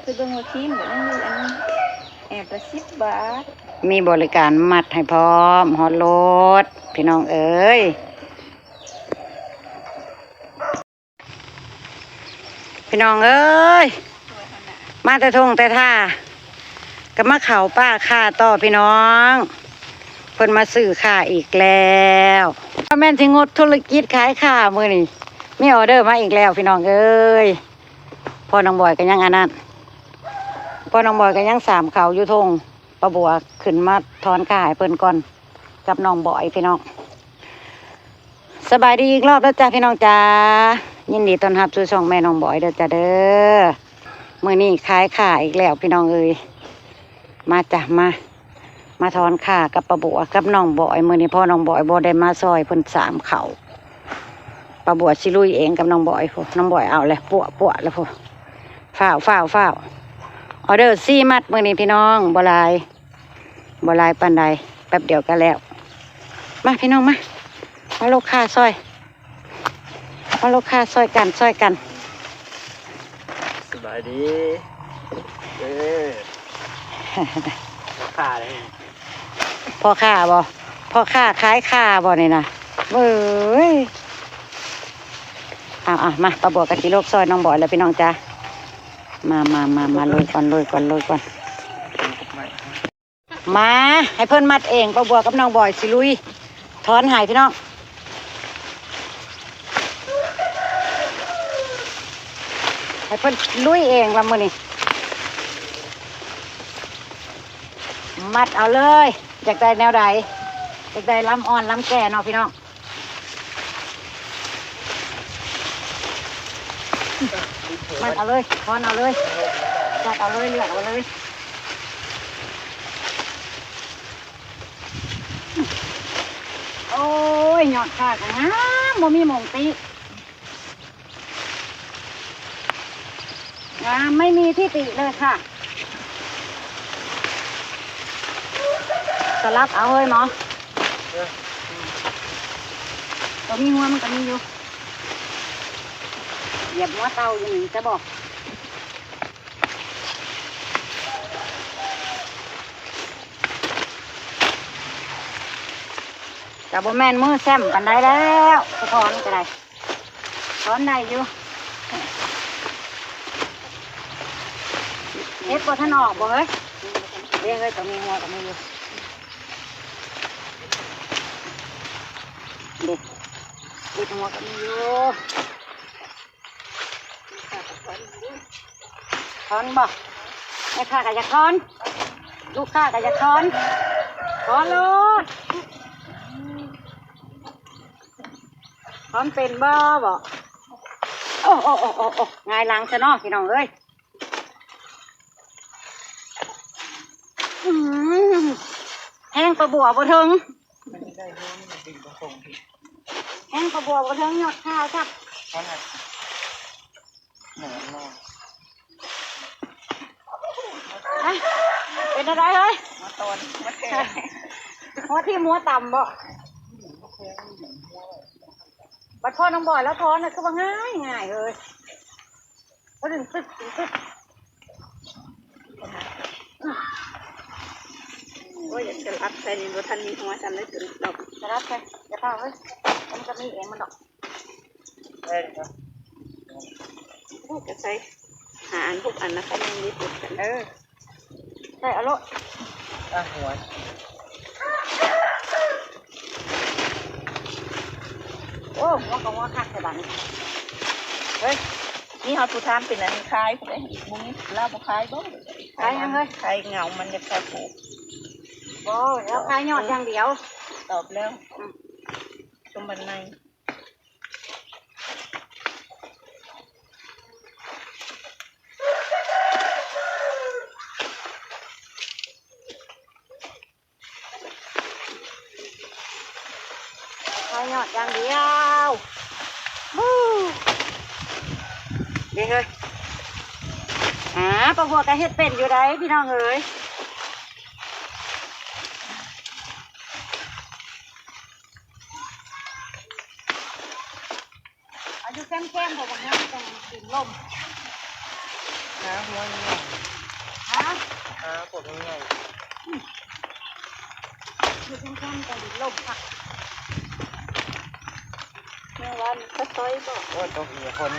ໄປເບິ່ງວ່າທີມກໍຍັງມີອັນແອບລະສິບບາດ ມີບໍລິການມັດໃຫ້ພ້ອມຮອດລົດ ພີ່ນ້ອງເອີຍ. ພີ່ນ້ອງເອີຍ ມາແຕ່ທົ່ງແຕ່ທ່າ ກໍມາເຂົ້າປ່າຂ່າຕໍ່ພີ່ນ້ອງ. ເພິ່ນມາຊື້ຂ່າອີກແລ້ວ ບໍ່ແມ່ນຊິງົດທຸລະກິດຂາຍຂ່າມື້ນີ້ ມີອໍເດີມາອີກແລ້ວພີ່ນ້ອງເອີຍ. ພໍ່ນ້ອງບອຍກໍຍັງອັນນັ້ນ ພໍ່ນ້ອງບອຍກໍຍັງສາມເຂົ້າຢູ່ທົ່ງ. ປ້າບົວຂຶ້ນມາຖອນຂ່າໃຫ້ເພິ່ນກ່ອນກັບນ້ອງບອຍພີ່ນ້ອງ. ສະບາຍດີອີກລອບເດີຈ້າພີ່ນ້ອງຈ້າ ຍິນດີຕ້ອນຮັບສູ່ຊ່ອງແມ່ນ້ອງບອຍເດີຈ້າເດີ. ມື້ນີ້ຂາຍຂ່າອີກແລ້ວພີ່ນ້ອງເອີຍ ມາຈ້າ ມາ ມາຖອນຂ່າກັບປ້າບົວກັບນ້ອງບອຍ. ມື້ນີ້ພໍ່ນ້ອງບອຍບໍ່ໄດ້ມາຊ່ອຍເພິ່ນສາມເຂົ້າ ປ້າບົວຊິລຸຍເອງກັບນ້ອງບອຍພຸ້ນ. ນ້ອງບອຍເອົາແລ້ວ ປົວໆແລ້ວພຸ້ນ. ຟ້າວໆໆ ອໍເດີສີ່ມັດມື້ນີ້ພີ່ນ້ອງ ບໍ່ຫຼາຍ ບໍ່ຫຼາຍປານໃດ ແປັບດຽວກໍແລ້ວ. ມາພີ່ນ້ອງມາ ມາລົກຂ່າຊ່ອຍ ມາລົກຂ່າຊ່ອຍກັນ ຊ່ອຍກັນ. ສະບາຍດີເອີ ພໍ່ຄ້າເດ້ ພໍ່ຄ້າບໍ່ ພໍ່ຄ້າຂາຍຂ່າບໍ່ນີ້ນະ ເອີຍ. ເອົາໆ ມາ ປ້າບົວກໍຊິລົກຊ່ອຍນ້ອງບອຍແລ້ວພີ່ນ້ອງຈ້າ. ມາໆໆ ມາ ລຸຍກ່ອນ ລຸຍກ່ອນ ລຸຍກ່ອນ. ມາ ໃຫ້ເພິ່ນມັດເອງ ປ້າບົວກັບນ້ອງບອຍຊິລຸຍຖອນໃຫ້ພີ່ນ້ອງ ໃຫ້ເພິ່ນລຸຍເອງລະມື້ນີ້. ມັດເອົາເລີຍ ຢາກໄດ້ແນວໃດ ຢາກໄດ້ລຳອ່ອນລຳແກ່ເນາະພີ່ນ້ອງ. ມັດເອົາເລີຍ ຖອນເອົາເລີຍ ຈັດເອົາເລີຍ ເລືອກເອົາເລີຍ. ໂອ້ຍ ຍອດຂ່າກໍງາມ ບໍ່ມີໝ່ອງຕິ ງາມ ໄມ່ມີທີ່ຕິເລີຍຄ່ະ. ສະຫຼັບເອົາເຮີ້ຍໝໍ ເອີ ຕົວມີຫົວມັນກໍມີຢູ່ ຢຽບຫົວເຕົ່າຢູ່ນີ້ຈະບອກ. ກໍບໍ່ແມ່ນມືແຊ້ມປານໃດແລ້ວ ສະທ້ອນກໍໄດ້ ຖອນໄດ້ຢູ່. ເຮັດບໍ່ທັນອອກບໍ່ເຮີ້ຍ ເດ້ເຮີ້ຍ ຕົວມີຫົວກໍມີຢູ່ ເດ້ ເຮັດຫົວກໍມີຢູ່. ຖອນບໍ່ ແມ່ຄ້າກໍຢາກຖອນ ລູກຄ້າກໍຢາກຖອນ ຖອນໂລດ. ຖອນເປັນບໍ່ ບໍ່ ໂອ້ ໂອ້ ໂອ້ ໂອ້ ໂອ້ ຫງາຍຫຼັງຊະເນາະ ພີ່ນ້ອງເອີຍ. ອືມ ແຮງປາບົວບໍ່ເຖິງ ແຮງປາບົວບໍ່ເຖິງຍອດຂ່າຊ້ຳ. ເປັນແນວໃດເຮີ້ຍ ຫົວຕອນ ຫົວແຂງ ຫົວທິ່ມຫົວຕຳບໍ່? ບັດພໍ່ນ້ອງບອຍລາວຖອນນະ ຄືວ່າງ່າຍງ່າຍເຮີ້ຍ. ໂອ້ຍ ຢາກສະຫຼັບໃສ່ນີ້ ບໍ່ທັນມີຫົວຊ້ຳເລີຍ ຕົວດອກ ສະຫຼັບໃສ່ ຢ່າຟ້າວເຮີ້ຍ ມັນກໍມີເອງມັນດອກ. ເອີ ເອີ ກໍໃສ່ຫ້າອັນຫົກອັນນະ ຄັນຍັງມີຕິດກັນ ເອີ. ໃສ່ເອົາໂລດ ອ່ະ ຫົວ ໂອ້ ຫົວກໍຫົວຄັກແທ້ບາດນີ້ ເຮີ້ຍ. ມີຮອດຜູ້ຖາມເປັນອັນຂາຍຜູ້ໃດອີກ ບໍ່ມີ ລາວບໍ່ຂາຍບໍ່? ຂາຍຫຍັງເຮີ້ຍ? ຂາຍເຫງົາມັນ ຢາກຂາຍປູກ ບໍ່ ລາວຂາຍຍອດຢ່າງດຽວ. ຕອບແລ້ວ ອືມ ສົມບັນໃໝ່. ຂາຍຍອດຢ່າງດຽວ ເດ້ເຮີ້ຍ. ອ່າ ປ້າບົວກໍເຮັດເປັນຢູ່ໃດ໋ ພີ່ນ້ອງເອີຍ. ເອົາຢູ່ແຄມໆ ເພາະວ່າມັນເປັນດິນລົມ. ຫາຫົວໃຫຍ່ ຮະ ຫາພວກໃຫຍ່ ເຮັດຈັ່ງຊັ້ນກໍລົມຄັກ ແມ່ວ່າມັນກະຕ້ອຍບໍ? ໂອ້ຍ ຕົກອີກຄົນ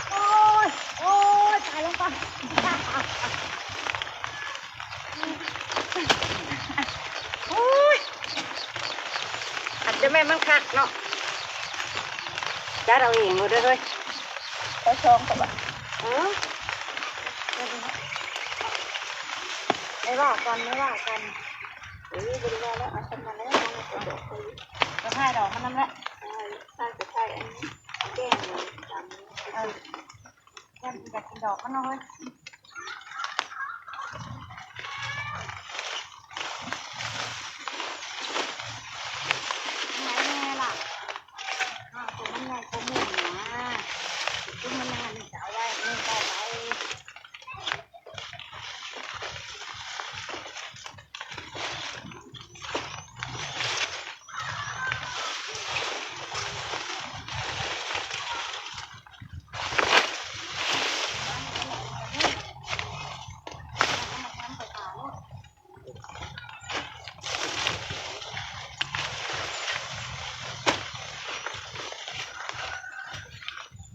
ໂອ້ຍ ໂອ້ຍ ຕາຍແລ້ວກ່ອນ ໂອ້ຍ ອາດຈະແມ່ນມັນຄັກເນາະ ຈັດເອົາເອງໂລດເດີເຮີ້ຍ ໄປຊ່ອງກໍບາດ ເອີ ໄດ້ວ່າກັນ ໄດ້ວ່າກັນ ເອີ ບໍ່ໄດ້ວ່າແລ້ວ ເອົາສ່ຳນັ້ນແຫຼະ ເຮົາກໍບອກເຂົາຢູ່ ກໍຖ່າຍດອກມັນນຳແຫຼະ ຖ່າຍ ກໍຖ່າຍອັນແກງຕາມ ເອີ ຢ້ານຊິຢາກກິນດອກມັນເນາະເຮີ້ຍ ໃຫ້ແມ່ລະ ເອົາໂຕມັນໃຫຍ່ກວ່າໝູ່ນະ ໂຕມັນໃຫຍ່ນີ້ຈະເອົາໄວ້ມື້ຕໍ່ໄປ.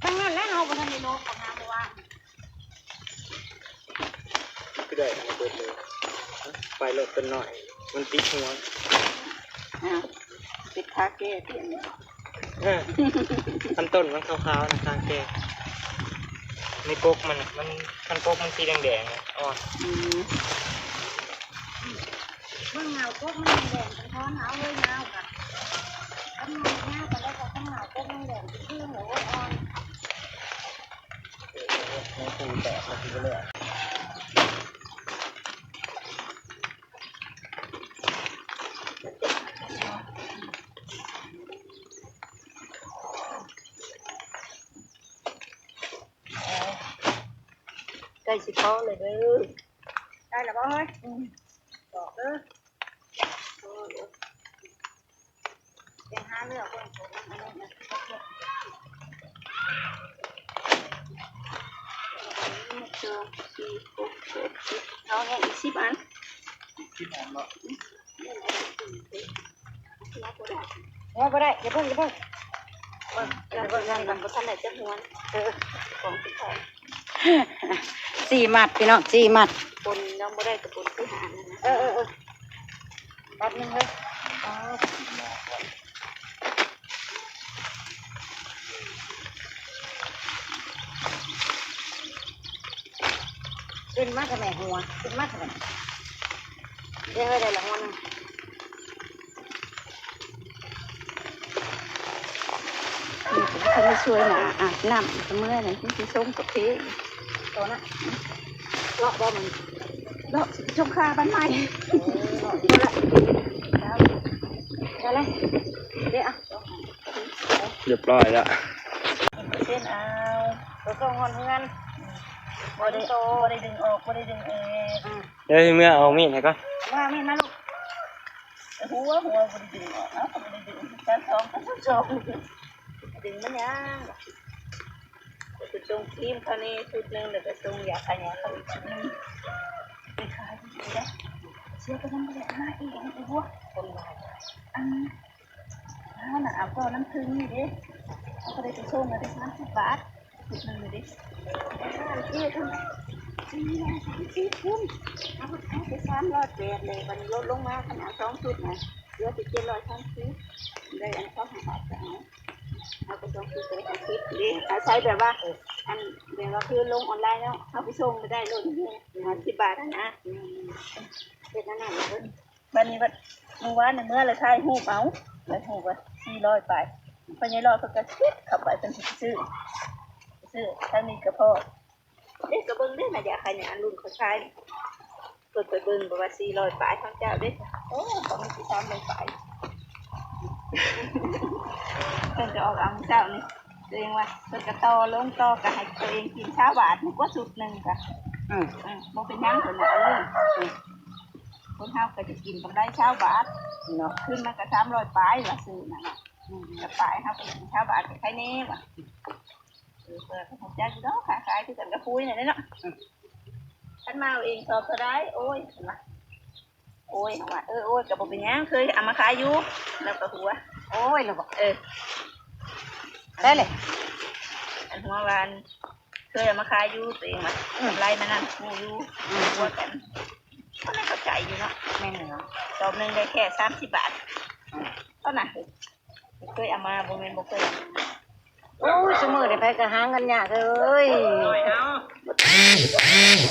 ທາງນັ້ນແຫຼະ ເຮົາບໍ່ທັນໄດ້ລົບ ເຮົາມາເມື່ອວານ ຄືໄດ້ມາເບິດເລີຍ ໄປໂລດຕົ້ນນ້ອຍ ມັນຕິດຫົວ ອ້າວ ຕິດຄາແກ່ຕິ ເອີ ຄັນຕົ້ນມັນຂາວໆນະ ຄາແກ່ ໃນກົກມັນນະ ມັນ ຄັນກົກມັນສີແດງໆ ອ່ອນ ອືມ ເບິ່ງເຫງົາກົກມັນແດງໆ ເພິ່ນຖອນເອົາເລີຍ ຍາວກະ ຄັນຍາວກະແລ້ວ ກະຄັນເຫງົາກົກມັນແດງ ຄືເຫຼືອ ໂອ້ຍ ອ່ອນ. ໃກ້ຊິພໍແລ້ວເດີ ໄດ້ແລ້ວບໍ່ເຮີ້ຍ? ອືມ ບອກເດີ ໄປຫາເລືອກເບິ່ງ ໂຕນັ້ນ ອັນນັ້ນ ອັນນີ້ ໜຶ່ງ ສອງ ສີ່ ຫົກ ແປດ ສິບ ເອົາແຮງອີກ ສິບ ອັນ ສິບ ອັນເນາະ ອືມ ຫົວບໍ່ໄດ້ ຢ່າເພິ່ງ ຢ່າເພິ່ງ ເບິ່ງ ເບິ່ງ ເບິ່ງ ເບິ່ງ ບໍ່ທັນໄດ້ຈັກຫົວ ເອີ ຂອງສຸດທ້າຍ ສີ່ມັດ ພີ່ນ້ອງ ສີ່ມັດ ຄົນຍັງບໍ່ໄດ້ ແຕ່ຄົນທີ່ຫານັ້ນນະ ເອີ ເອີ ເອີ ແປັບໜຶ່ງເຮີ້ຍ ອໍ ຂຶ້ນມາທຳໄມຫົວ ຂຶ້ນມາທຳໄມ ເດ້ ເຮີ້ຍ ໄດ້ລະຫົວໜຶ່ງ. ນີ້ກໍບໍ່ທັນໄດ້ຊ່ວຍນາອາບນ້ຳ ກໍເມື່ອຍນະ ມັນຊິຊົງກາເຟ ໂຕນະ ເລາະບໍ່ມັນ ເລາະຊົງຄາບ້ານໃໝ່ ເອີ ເລາະ ໄດ້ລະ ເດ້ອະ ຮຽບຮ້ອຍລະ ເຊັນເອົາ ໄປສົ່ງຮອດເຮືອນ ບໍ່ໄດ້ໂຕ ບໍ່ໄດ້ດຶງອອກ ບໍ່ໄດ້ດຶງເອ ອືມ ເດີ ເມືອເອົາມີດໃຫ້ກ່ອນ ເມືອເອົາມີດມາລູກ ຫົວ ຫົວບໍ່ໄດ້ດຶງອອກ ເອົາ ບໍ່ໄດ້ດຶງ ຕາສອງ ຕາສອງ ດຶງມັນຫຍັງ ກໍໄປສົ່ງຄຣີມເຂົານີ້ຊຸດໜຶ່ງ ແລ້ວກໍສົ່ງຢາຂ້າຫຍ້າເຂົາອີກຊຸດໜຶ່ງ ໄປຂາຍຢູ່ໄສ ເສຍໄປນຳບໍ່ໄດ້ ເອົາມາເອງ ໄອ້ບົວ ຄົນຫຼາຍ ອັນ ເຮົານະເອົາຕໍ່ນ້ຳເທິງນີ້ເດ້ ເຮົາກໍໄດ້ໄປສົ່ງລະໄດ້ສາມສິບບາດ ຊຸດໜຶ່ງນີ້ເດ້ ເອີ ເອີ ເອີ ສີ່ຮ້ອຍສາມສິບພຸ້ນ ເຮົາເອົາໄປສາມຮ້ອຍແປດເລີຍ ບັດນີ້ລົດລົງມາ ຄັນເອົາສອງຊຸດນະ ເຫຼືອແຕ່ເຈັດຮ້ອຍສາມສິບ ໄດ້ອັນສອງຮ້ອຍບາດກໍເອົາ ເຮົາກໍສອງຊຸດກໍໄດ້ສາມສິບເດ້ ອາໄສແບບວ່າ ເອີ ອັນ ແບບວ່າຄືລົງອອນລາຍເນາະ ເຮົາໄປສົ່ງກໍໄດ້ໂລດ ຫ້າສິບບາດຫັ້ນນະ ເຮັດອັນນັ້ນເບິ່ງ. ບັດນີ້ບັດ ມື້ວານນີ້ເມືອລະຖ່າຍຮູບເອົາ ລະຮູ້ວ່າສີ່ຮ້ອຍປາຍ ພໍ່ໃຫຍ່ຫຼອດເພິ່ນກະຄິດເຂົ້າໄປ ເພິ່ນຊິໄປຊື້ ໄປຊື້ທາງນີ້ກະພໍ ເດ້ ກະເບິ່ງເດ້ ນະຢາຂາຍຫຍັງ ອັນລຸ້ນເຂົາຂາຍ ເພິ່ນໄປເບິ່ງບອກວ່າສີ່ຮ້ອຍປາຍ ຂອງເຈົ້າເດ້ ໂອ້ ຂອງມັນຊິສາມຮ້ອຍປາຍ ເພິ່ນກະອອກເອົາມື້ເຊົ້ານີ້ ຕົວເອງວ່າ ເພິ່ນກະຕໍ່ລົງຕໍ່ ກະໃຫ້ຕົວເອງກິນຊາວບາດ ກວ່າຊຸດໜຶ່ງກະ ອືມ ອືມ ບໍ່ເປັນຫຍັງ ເພິ່ນວ່າ ເອີ ອືມ ຄົນເຮົາກໍຈະກິນກຳໄລຊາວບາດເນາະ ຄືນມາກໍສາມຮ້ອຍປາຍວ່າຊື້ນັ້ນນະ ອືມ ກະປາຍເຮົາກໍກິນຊາວບາດກໍໄຄແນ່ວ່າ ເອີ ເພິ່ນກໍຮູ້ຈັກຢູ່ດອກ ຄ້າຂາຍຄືກັນກັບປຸ້ຍນັ້ນແຫຼະເນາະ ອືມ ຄັນມາເອົາເອງ ສອບເທົ່າໃດ? ໂອ້ຍ ເພິ່ນວ່າ ໂອ້ຍ ເຮົາວ່າ ເອີ ໂອ້ຍ ກໍບໍ່ເປັນຫຍັງ ເຄີຍເອົາມາຂາຍຢູ່. ລາວກໍຫົວ ໂອ້ຍ ລາວບອກ ເອີ ໄດ້ເລີຍ ອັນຫົວວ່າ ເຄີຍເອົາມາຂາຍຢູ່ ຕົວເອງວ່າ ອືມ ກຳໄລມັນນັ້ນຮູ້ຢູ່ ອືມ ຫົວກັນ ກໍໄດ້ເຂົ້າໃຈຢູ່ເນາະ. ແມ່ນເນາະ ສອບໜຶ່ງໄດ້ແຄ່ສາມສິບບາດ ອືມ ເທົ່ານັ້ນ. ເຄີຍເອົາມາ ບໍ່ແມ່ນບໍ່ເຄີຍເອົາມາ. ໂອ້ຍ ຊຸມື້ນີ້ໃຜກໍຫາເງິນຍາກເອີຍ. ໂອ້ຍ ເຮົາ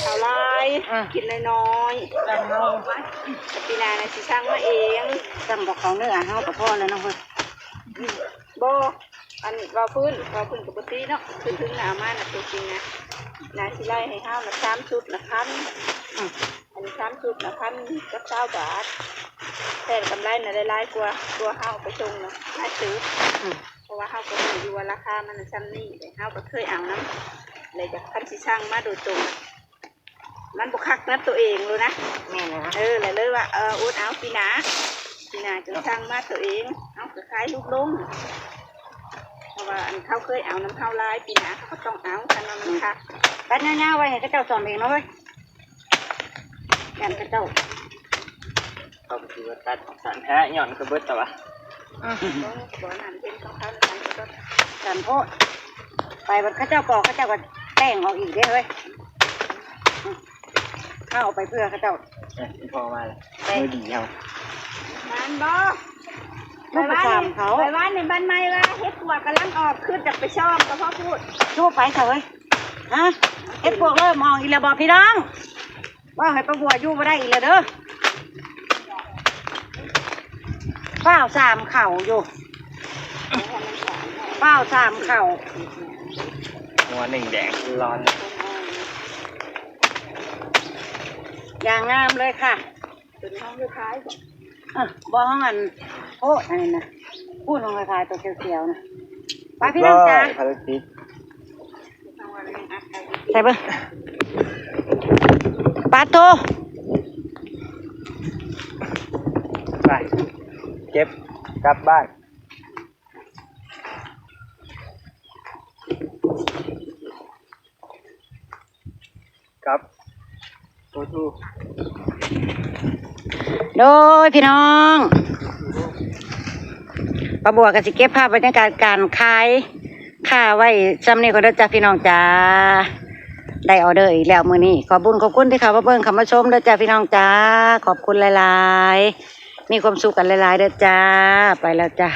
ເຮົາຫຼາຍ ອ່າ ກິນນ້ອຍໆ ບ້ານເຮົາ. ປີໜ້ານະຊິສັ່ງມາເອງ ສັ່ງບໍ່ເຂົ້າເນື້ອເຮົາກໍພໍແລ້ວເນາະເຮີ້ຍ. ບໍ່ ອັນ ເວົ້າພື້ນ ເວົ້າພື້ນກໍບໍ່ຕີເນາະ ຄືເຖິງນະເອົາມານະ ຕົວຈິງນະ ນາຊິໄລ່ໃຫ້ເຮົານະ ສາມຊຸດນະ ພັນ ອືມ ອັນນີ້ສາມຊຸດນະ ພັນກັບຊາວບາດ ແຕ່ກຳໄລນະໄດ້ຫຼາຍກວ່າ ກວ່າເຮົາເອົາໄປສົ່ງນະ ຫຼາຍເຕີບ ອືມ ເພາະວ່າເຮົາກໍຮູ້ຢູ່ວ່າລາຄາມັນນະຊ່ຳນີ້ ແລະເຮົາກໍເຄີຍເອົານຳ ແລະຢາກ ຄັນຊິສັ່ງມາໂດຍຕົງນະ ມັນບໍ່ຄັກນຳຕົວເອງໂລດນະ. ແມ່ນແລ້ວນະ ເອີ ແລະເລີຍວ່າ ເອີ ອົດເອົາ ປີໜ້າ ປີໜ້າຈຶ່ງສັ່ງມາຕົວເອງ ເຮົາກໍຂາຍຫຼຸດລົງ ເພາະວ່າອັນເຂົາເຄີຍເອົານຳເຮົາຫຼາຍ ປີໜ້າເຂົາກໍຕ້ອງເອົາ ຄັນວ່າມັນ ອືມ ຄັກ. ຕັດຍາວໆໄວ້ໃຫ້ເຂົາເຈົ້າສອນເອງເນາະເວີຍ. ຢ້ານເຂົາເຈົ້າ ເຂົາກໍຊິວ່າຕັດສັ້ນແທ້ ຍ້ອນກະເບິດແຕ່ວ່າ ອືມ ບໍ່ ບໍ່ນັ້ນເຫັນຂອງເຂົານັ້ນ ສັ້ນໂພດ ໄປບັດເຂົາເຈົ້າປອກ ເຂົາເຈົ້າກໍແຕ່ງອອກອີກເດ້ເຮີ້ຍ. ອືມ ເຮົາເອົາໄປເພື່ອເຂົາເຈົ້າ. ເອີ ອີ່ພໍ່ມາແລ້ວ ແຕ່ງ ມື້ດີເຮົາ ມັນບໍ່ ໄປວານນີ້ ໄປວານນີ້ບ້ານໃໝ່ວ່າເຫັດປວກກຳລັງອອກ ຄືຈະໄປຊ່ອງ ກໍພໍພູດ ສູ້ໄປຊະເຮີ້ຍ. ຮະ ເຫັດປວກເລີ່ມອອກອີກແລ້ວບໍ່ພີ່ນ້ອງ? ເວົ້າໃຫ້ປ້າບົວຢູ່ບໍ່ໄດ້ອີກແລ້ວເດີ ຟ້າວສາມເຂົ້າຢູ່ ຟ້າວສາມເຂົ້າ ຫົວໜຶ່ງແດງຮ້ອນ ຢ່າງງາມເລີຍຄ່ະ. ຕົວນີ້ຫ້ອງເຮັດຂາຍບໍ່? ເອີ ບໍ່ ຫ້ອງອັນ ໂອ້ ອັນນີ້ນະ ພຸ້ນຫ້ອງເຮັດຂາຍຕົວຂຽວໆນະ. ໄປພີ່ນ້ອງຈ໋າ ພາລະຕິດ ໃສ່ເບິ່ງ ປາໂຕ ໄປ ເກັບກັບບ້ານ. ກັບ ໂອທູ ໂດຍພີ່ນ້ອງ ປ້າບົວກໍຊິເກັບພາບບັນຍາກາດການຂາຍຄ່າໄວ້ຊ່ຳນີ້ກ່ອນເດີຈ້າພີ່ນ້ອງຈ້າ. ໄດ້ອໍເດີອີກແລ້ວມື້ນີ້ ຂອບບຸນຂອບຄຸນທີ່ເຂົ້າມາເບິ່ງເຂົ້າມາຊົມເດີຈ້າພີ່ນ້ອງຈ້າ. ຂອບຄຸນຫຼາຍໆ ມີຄວາມສຸກກັນຫຼາຍໆເດີຈ້າ. ໄປແລ້ວຈ້າ.